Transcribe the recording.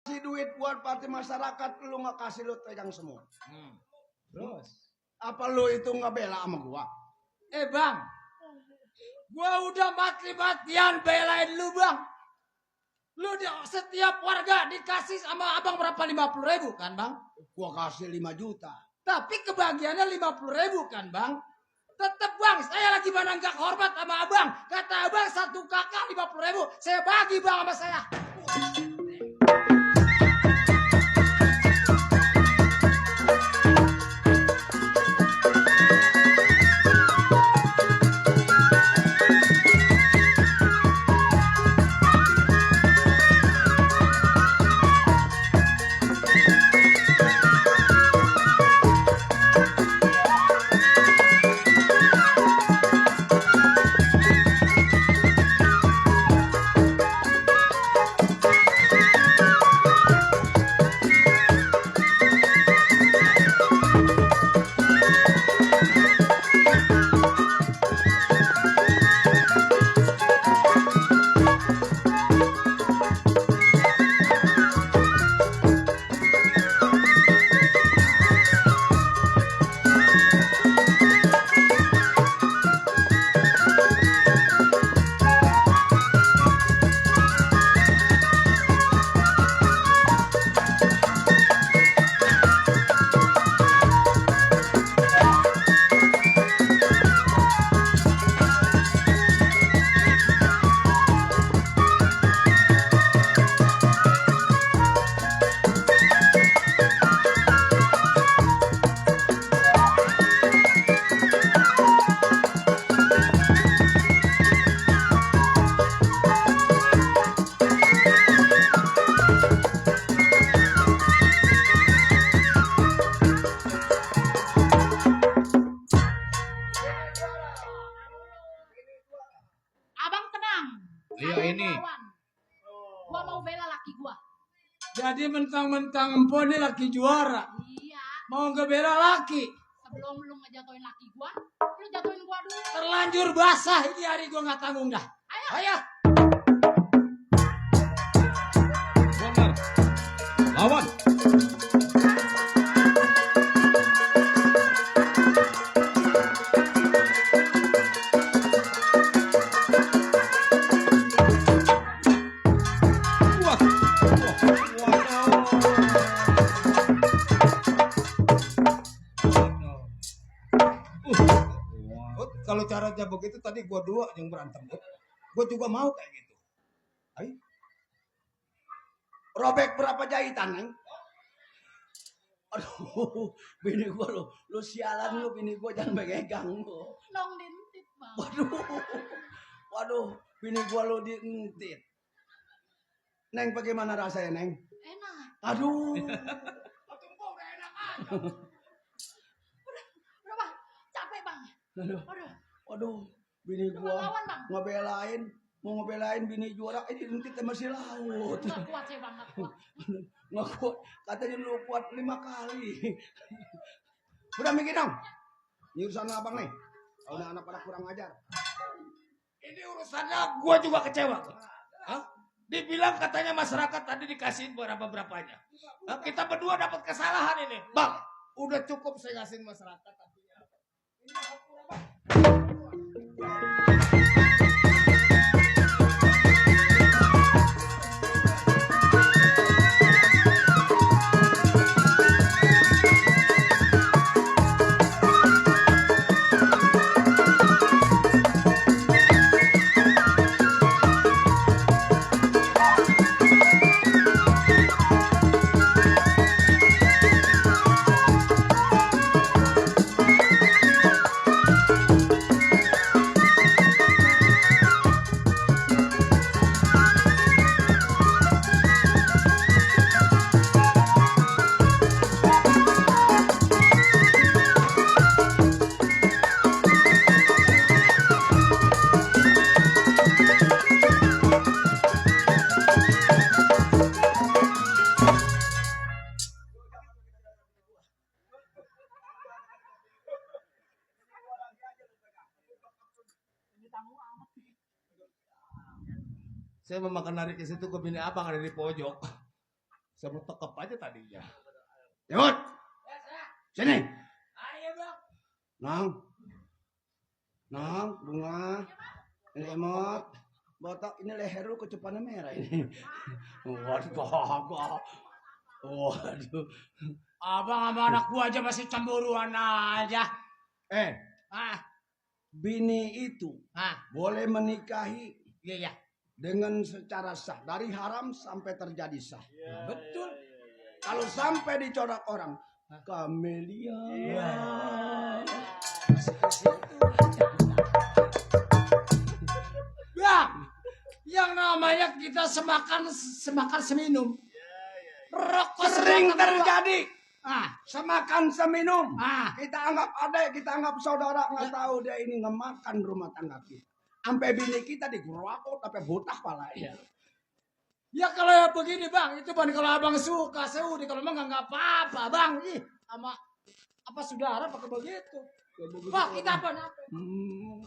kasih duit buat partai masyarakat, lu nggak kasih, lu pegang semua. Terus Apa lu itu nggak bela sama gua? Bang, gua udah mati-matian belain lu bang. Lu setiap warga dikasih sama abang berapa? 50.000 kan bang? Gua kasih 5 juta. Tapi kebagiannya 50.000 kan bang? Tetep bang, saya lagi mana nggak hormat sama abang. Kata abang satu kakak 50.000, saya bagi bang sama saya. Abang tenang. Iya, Saya ini. melawan. Gua mau bela laki gua. Jadi mentang-mentang empon ini laki juara. Iya. Mau ngebela laki. Sebelum lu ngejatuhin laki gua, lu jatuhin gua dulu. Terlanjur basah ini hari gua nggak tanggung dah. Ayo. Benar. Lawan. Wah. Kalau caranya begitu tadi gua dua yang berantem. Gua juga mau kayak gitu. Ayo. Robek berapa jahitan, Neng? Aduh, bini gua lu sialan lu, bini gua jangan pegang lu. Long dintit, Bang. Waduh, bini gua lu dientit. Neng, bagaimana rasanya, Neng? Enak. Aduh. Udah, Bang. Capek, Bang. Waduh, bini Lu gua ngelawan, Bang. mau ngebelain bini juara, dientit sama si laut. Nggak kuat saya, Bang. Nggak kuat. Nggak kuat, katanya lu kuat 5 kali. Udah mikir dong. Ini urusan abang nih. Kalau anak pada kurang ajar. Ini urusannya gua juga kecewa. Hah? Dibilang katanya masyarakat tadi dikasihin berapa-berapanya. Nah, kita berdua dapat kesalahan ini. Bang, udah cukup saya kasihin masyarakat. Saya mau makan nari ke situ ke bini abang ada di pojok. Sebut tekep aja tadinya. Yud, sini. Ayo bang. Nang, bunga, ini emot, botak, ini leher lu kecupannya merah ini. Waduh, kagak. Waduh. Abang sama anak gua aja masih cemburuan aja. Ah, bini itu boleh menikahi Iya. dengan secara sah, dari haram sampai terjadi sah. Betul. Kalau sampai dicorak orang, Kamelia. Bang, yang namanya kita semakan seminum. Rokok Sering terjadi. Ah, Semakan seminum. ah. Kita anggap adik, kita anggap saudara, nggak tahu dia ini ngemakan rumah tangga kita. Sampai bini kita digerokot, sampai botak palanya. Ya kalau ya begini bang, itu bang kalau abang suka seudi, kalau emang nggak apa-apa bang. Ih, sama apa saudara pakai begitu. Bang kita apa? Hmm.